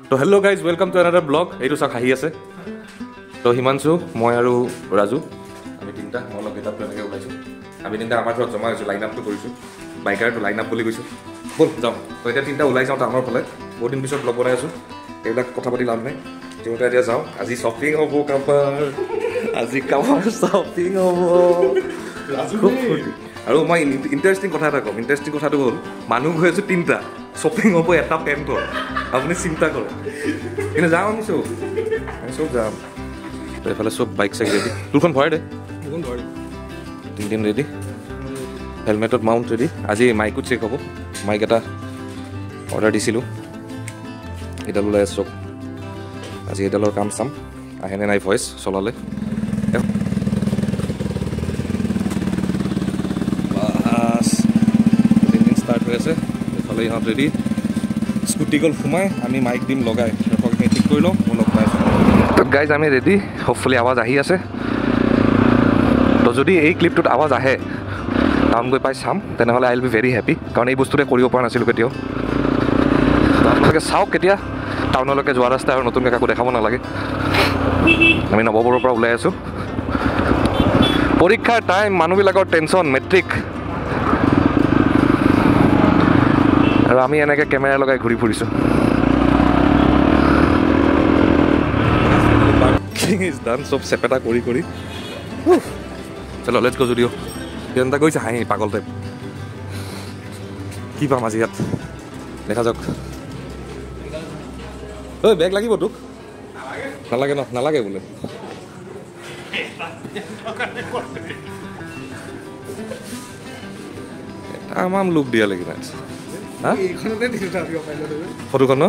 তো hello guys, welcome to another blog. এইটো চাওক হাঁহি আছে। তো হিমাংশু, মই আৰু ৰাজু, আমি তিনিটা, মই অলপ গেটআপটো এনেকৈ ওলাইছোঁ। আমি তিনিটা আমাৰ ঘৰত জমা হৈছোঁ, লাইন আপটো কৰিছোঁ, বাইকাৰটো লাইন আপ বুলি কৈছোঁ, ব'ল যাওঁ। তো এতিয়া তিনিটা ওলাই যাওঁ টাউনৰ ফালে। বহুত দিন পিছত ব্লগ বনাই আছোঁ, এইবিলাক কথা পাতি লাভ নাই। তিনিটা এতিয়া যাওঁ, আজি শ্বপিং হ'ব কাৰোবাৰ, আজি কাৰোবাৰ শ্বপিং হ'ব, খুব ফূৰ্তি। আৰু মই ইণ্টাৰেষ্টিং কথা এটা ক'ম। ইণ্টাৰেষ্টিং কথাটো হ'ল, মানুহ গৈ আছোঁ তিনিটা, শ্বপিং হ'ব এটা পেণ্টৰ, আপুনি চিন্তা কৰক। কিন্তু যাওঁ আমি চব, আমি চব যাম। তো এইফালে চব বাইক চাইক ৰেডি। তোৰখন ভৰাই দে, তিনিদিন ৰেডি, হেলমেটত মাউণ্ট ৰেডি। আজি মাইকো চেক হ'ব, মাইক এটা অৰ্ডাৰ দিছিলোঁ, এইডাল ওলাই আছে চব। আজি এইডালৰ কাম চাম, আহেনে নাই ভইচ চলালে। বাছ তিনিদিন ষ্টাৰ্ট হৈ আছে। এইফালে ইহঁত ৰেডি, স্কুটি গ'ল সোমাই, আমি মাইক দিম লগাই। ৰখক, ঠিক কৰি লওঁ, মই লগ পাই আছোঁ। তো গাইজ আমি ৰেডি, হোপফুলি আৱাজ আহি আছে। তো যদি এই ক্লিপটোত আৱাজ আহে, টাউন গৈ পাই চাম, তেনেহ'লে I will be very happy, কাৰণ এই বস্তুটোৱে কৰিব পৰা নাছিলোঁ কেতিয়াও। তো আপোনালোকে চাওক, কেতিয়া টাউনলৈকে যোৱা ৰাস্তা আৰু নতুনকৈ কাকো দেখাব নালাগে। আমি নৱবৰৰ পৰা ওলাই আছোঁ। পৰীক্ষাৰ টাইম, মানুহবিলাকৰ টেনশ্যন, মেট্ৰিক, আৰু আমি এনেকৈ কেমেৰা লগাই ঘূৰি ফুৰিছোঁ। Is done, চব চেপেটা কৰি কৰি। চলো let's গ' যদিও সিহঁতে গৈছে হাঁহি পাগল টাইপ। কি পাম আজি ইয়াত দেখা যাওক। ঐ বেগ লাগিব তোক? নালাগে ন? নালাগে বোলে। তামাম লোক দিয়া লাগি নাই ফটোখন ন?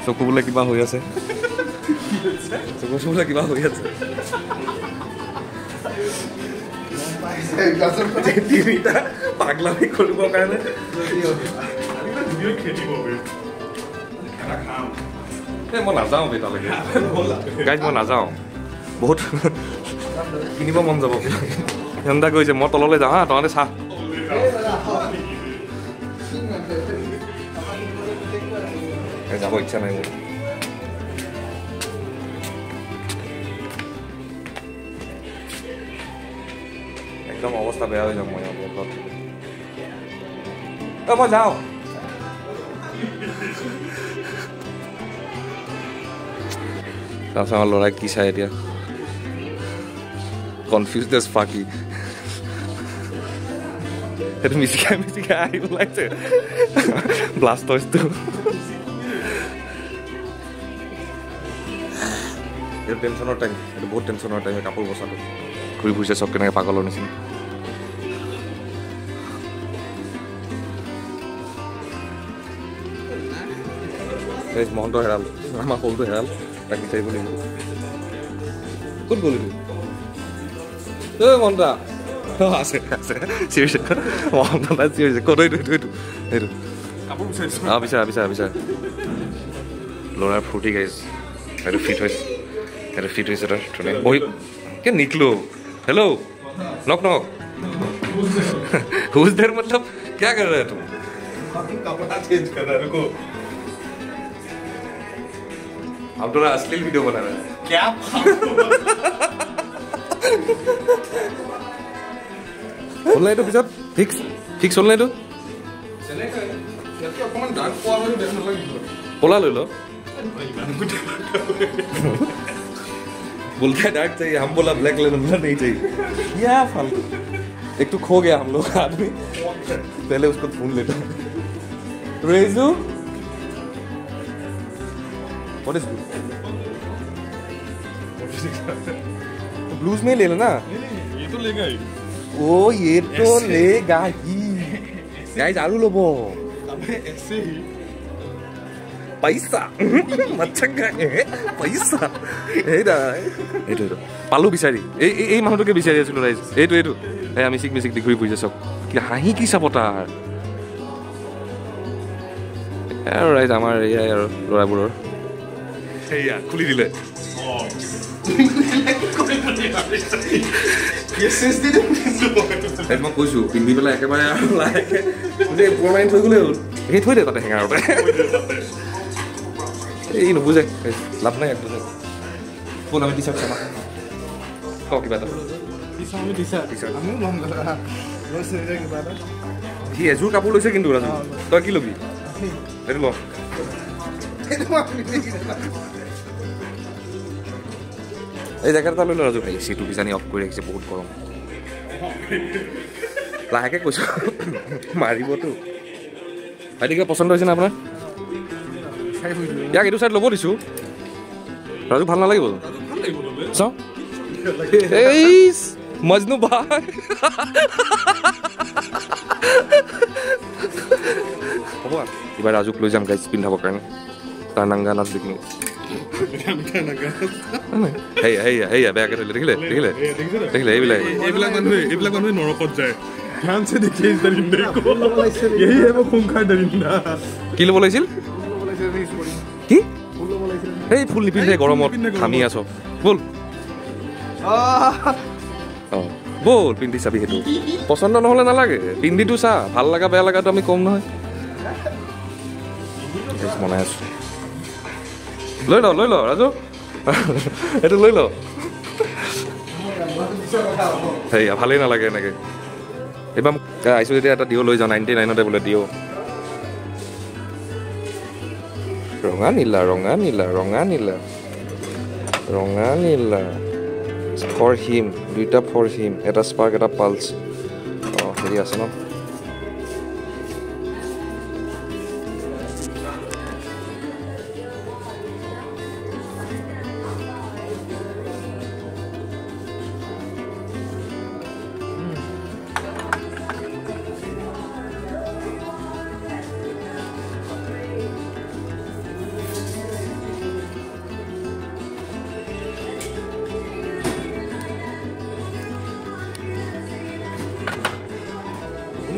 চকু বোলে কিবা হৈ আছে, চকু বোলে কিবা হৈ আছে। তিনিটা পাগলামি কৰিবৰ কাৰণে। মই নাযাওঁ বেটালৈকে গাইজ, মই নাযাওঁ, বহুত কিনিব মন যাব। সিহঁতে কৈছে মই তললৈ যাওঁ, হা তহঁতে চাহ। যাব ইচ্ছা নাই মোৰ। একদম অৱস্থা বেয়া হৈ যাম মই ঘৰত। মই যাওঁ। তাৰপিছত আমাৰ ল'ৰাই কি চাই এতিয়া, কনফিউজ এজ ফাকি। সেইটো মিচিকাই মিচিকাই আহি ওলাইছে ব্লাষ্টইজটো। এইটো টেনশ্যনৰ টাইম, এইটো বহুত টেনশ্যনৰ টাইম। কাপোৰ বচাটো ঘূৰি ফুৰিছে চব কেনেকৈ পাগলৰ নিচিনা। মহন্ত হেৰাল, আমাৰ সৰুটো হেৰাল, তাক বিচাৰিব লাগিব। ক'ত গ'ল এইটো? ঐ মহন্ত, আছে আছে, চিঞৰিছে মহন্ত, চিঞৰিছে ক'ত? এইটো এইটো এইটো এইটো অঁ, বিচাৰা বিচাৰা বিচাৰা। ল'ৰাৰ ফূৰ্তি গাইজ, এইটো ফিট হৈছে, এইটো ফিট হৈছে তাৰ ধুনীয়া। বহি কে নিকলো। Hello, knock knock, who's there, मतलब क्या कर रहे हो तुम? कपड़ा चेंज कर रहा है, रुको। हम थोड़ा अश्लील वीडियो बना रहे हैं क्या? হ'ল নাই এইটো পিছত ফিক্স ফিক্স হ'ল নাই এইটো? ক'লা লৈ ল। बोलता है डार्क चाहिए, हम बोला ब्लैक लेना, बोला नहीं चाहिए। क्या फालतू, एक तो खो गया हम लोग आदमी, पहले उसको ढूंढ लेता। रेजू what is blue? Blues में ले लेना। ये तो लेगा ही। ओ ये तो लेगा ही गाइस, आलू लो अबे ऐसे ही পইচা পইচা। এইটো এইটো পালো বিচাৰি, এই এই মানুহটোকে বিচাৰি আছিলো ৰাইজ। এইটো এইটো, এই মিচিক মিচিক দি ঘূৰি ফুৰিছে চব। কি হাঁহি কি চাব তাৰ। আৰু ৰাইজ আমাৰ এয়াই আৰু ল'ৰাবোৰৰ সেয়া খুলি দিলে। মই কৈছোঁ পিন্ধি পেলাই একেবাৰে আৰু লাহেকৈ গোটেই পুৰণা থৈ গ'লেই হ'ল, সেই থৈ দে তাতে হেঙাৰতে। এই নুবুজে, লাভ নাই, বুজে। ব'ল আমি টি চাৰ্ট চাবা, ক কিবা এটা। সি এযোৰ কাপোৰ লৈছে কিন্তু ৰাজু, তই কি ল'বি? সেইটো ল। এই জেকেট এটা লৈ ল ৰাজু। এই চিটো কিজানি অফ কৰি ৰাখিছে, বহুত গৰম। লাহেকৈ কৈছোঁ, মাৰিবতো। ভাইটি কিবা পচন্দ হৈছে নে আপোনাৰ? ইয়াক এইটো চাইড ল'ব দিছোঁ ৰাজু, ভাল নালাগিব চাওঁ। এই মজনু ভাই হ'ব, কিবা ৰাজুক লৈ যাম গাইজ পিন্ধাবৰ কাৰণে, তাৰ নাংগা নাচ দেখিম। সেয়া সেয়া সেয়া বেয়াকৈ ধৰিলে, দেখিলে দেখিলে দেখিলে। এইবিলাক এইবিলাক মানুহে নৰকত যায়। ধ্যান চে দেখিয়ে দৰিন্দে কো, यही है वो खूंखार दरिंदा। কি ল'ব লাগিছিল? কি এই ফুল নিপিন্ধে গৰমত, ঘামি আছ। ব'ল অঁ ব'ল পিন্ধি চাবি, সেইটো পচন্দ নহ'লে নালাগে, পিন্ধিটো চা, ভাল লগা বেয়া লগাটো আমি কম নহয়। বনাই আছোঁ, লৈ ল লৈ ল ৰাজু, সেইটো লৈ ল। সেয়া ভালেই নালাগে এনেকৈ। এইবাৰ আহিছোঁ যেতিয়া এটা দিও লৈ যাওঁ, 99তে বোলে দিও। ৰঙা নীলা ৰঙা নীলা ৰঙা নীলা ৰঙা নীলা ফৰ হিম, দুইটা ফৰ হিম, এটা স্পাৰ্ক এটা পালছ। অঁ হেৰি আছে ন।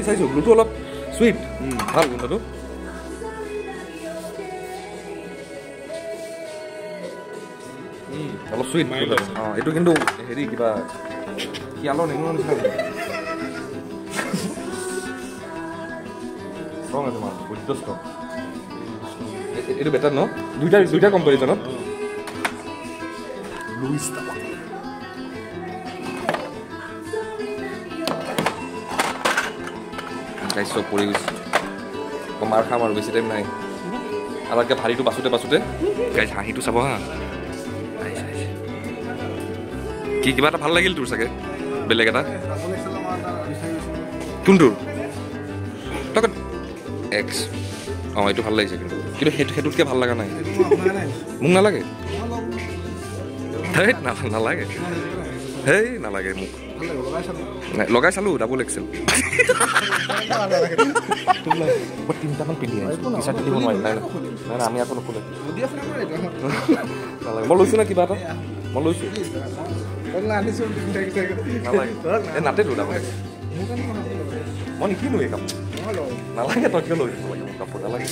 চাইছোঁ ব্লুটো অলপ চুইট, ভাল গোন্ধটো। অলপ চুইট। অঁ এইটো কিন্তু হেৰি কিবা শিয়ালৰ নেমুৰ নিচিনা ষ্ট্ৰং আছে মাল, বৈদ্য ষ্ট্ৰং। এইটো বেটাৰ ন, দুইটা দুইটা কম্পেৰিজনত। গাইজ চব পৰি গৈছে, মাৰ খাম আৰু বেছি টাইম নাই। আটাইতকৈ ভাৰীটো বাচোঁতে বাচোঁতে গাইজ হাঁহিটো চাব হা। কি কিবা এটা ভাল লাগিল তোৰ চাগে, বেলেগ এটা কোনটোৰ? এক্স অঁ এইটো ভাল লাগিছে কিন্তু, কিন্তু সেইটো সেইটোতকৈ ভাল লগা নাই মোক। নালাগে, হেই নালাগে, হেই নালাগে মোক। লগাই চালোঁ ডাবল এক্সেল। মই তিনিটামান পিন্ধি আহিছোঁ, টি চাৰ্ট পিন্ধিব নোৱাৰিম। নাই নাই নাই আমি আকৌ নোখোলে, নালাগে। মই লৈছোঁ না কিবা এটা, মই লৈছোঁ। নালাগে, এই নাতেতো ডাবল এক্সেল মই নিকিনো এই কাপোৰ। নালাগে, তই কিয় লৈ দিব লাগে মোক কাপোৰ? নালাগে।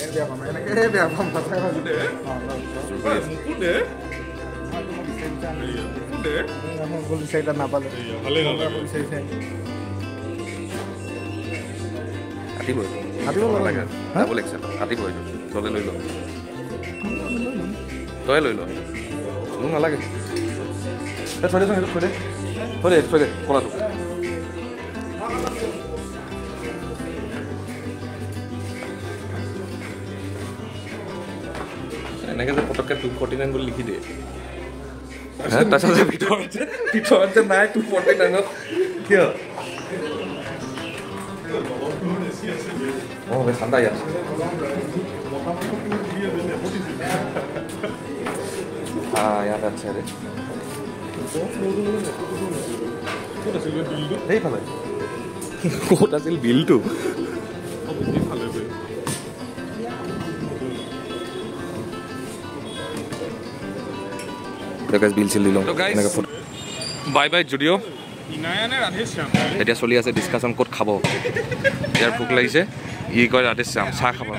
তই লৈ ল, মোক নালাগে। থৈ দেচোন সেইটো, থৈ দে থৈ দে থৈ দে কলাটো। এনেকৈ যে পটককৈ 249 বুলি লিখি দিয়ে, তাৰপিছত যে ভিতৰত যে নাই 249ত কিয়? অঁ ঠাণ্ডা ইয়াত। ইয়াত আছে ৰে, সেইফালে ক'ত আছিল বিলটো? বিল চিল দিলোঁ। Bye bye Zudio'. এতিয়া চলি আছে ডিছকাশ্যন ক'ত খাব। ইয়াৰ ভোক লাগিছে, ই কয় ৰাধেশ্যাম চাহ খাব।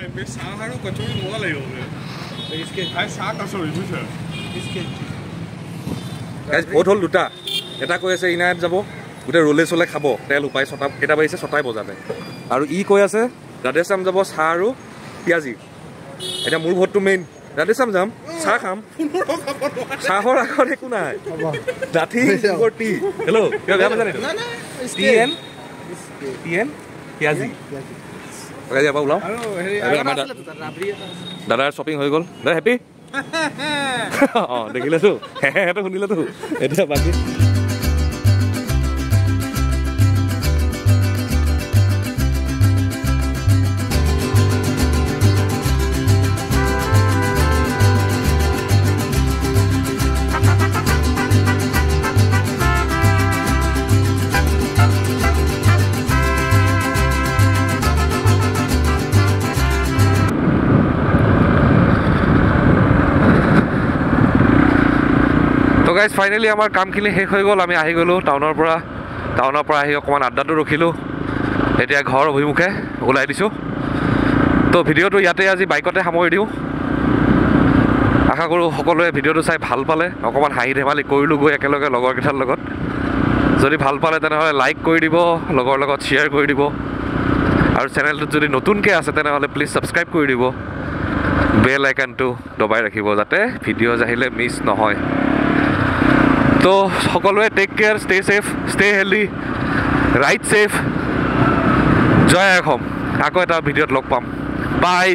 ভোট হ'ল দুটা, এটা কৈ আছে ইনায়ত যাব, গোটেই ৰোলে চলে খাব, তেল উপায় 6টা কেইটা বাজিছে, 6টাই বজাতে। আৰু ই কৈ আছে ৰাধেশ্যাম যাব, চাহ আৰু পিঁয়াজি। এতিয়া মোৰ ভোটটো মেইন, ৰাধেশ্যাম যাম, চাহ খাম, চাহৰ আগত একো নাই। Nothing for tea. Hello, কিবা বেয়া পাইছা নেকি? টি এন টি এন পিঁয়াজি। ইয়াৰ পৰা ওলাওঁ। দাদাৰ শ্বপিং হৈ গ'ল। দাদা হেপী? অঁ, দেখিলেতো, সেহেঁতো শুনিলেতো। এতিয়া বাকী গাইজ ফাইনেলি আমাৰ কামখিনি শেষ হৈ গ'ল। আমি আহি গ'লোঁ টাউনৰ পৰা। টাউনৰ পৰা আহি অকণমান আড্ডাটো ৰখিলোঁ। এতিয়া ঘৰ অভিমুখে ওলাই দিছোঁ। তো ভিডিঅ'টো ইয়াতে আজি বাইকতে সামৰি দিওঁ। আশা কৰোঁ সকলোৱে ভিডিঅ'টো চাই ভাল পালে। অকণমান হাঁহি ধেমালি কৰিলোঁ গৈ একেলগে লগৰকেইটাৰ লগত। যদি ভাল পালে তেনেহ'লে লাইক কৰি দিব, লগৰ লগত শ্বেয়াৰ কৰি দিব, আৰু চেনেলটোত যদি নতুনকৈ আছে তেনেহ'লে প্লিজ ছাবস্ক্ৰাইব কৰি দিব, বেল আইকনটো দবাই ৰাখিব যাতে ভিডিঅ'জ আহিলে মিছ নহয়। তো সকলোৱে take care, stay safe, stay healthy, ride safe. জয় অসম। আকৌ এটা ভিডিঅ'ত লগ পাম। বাই।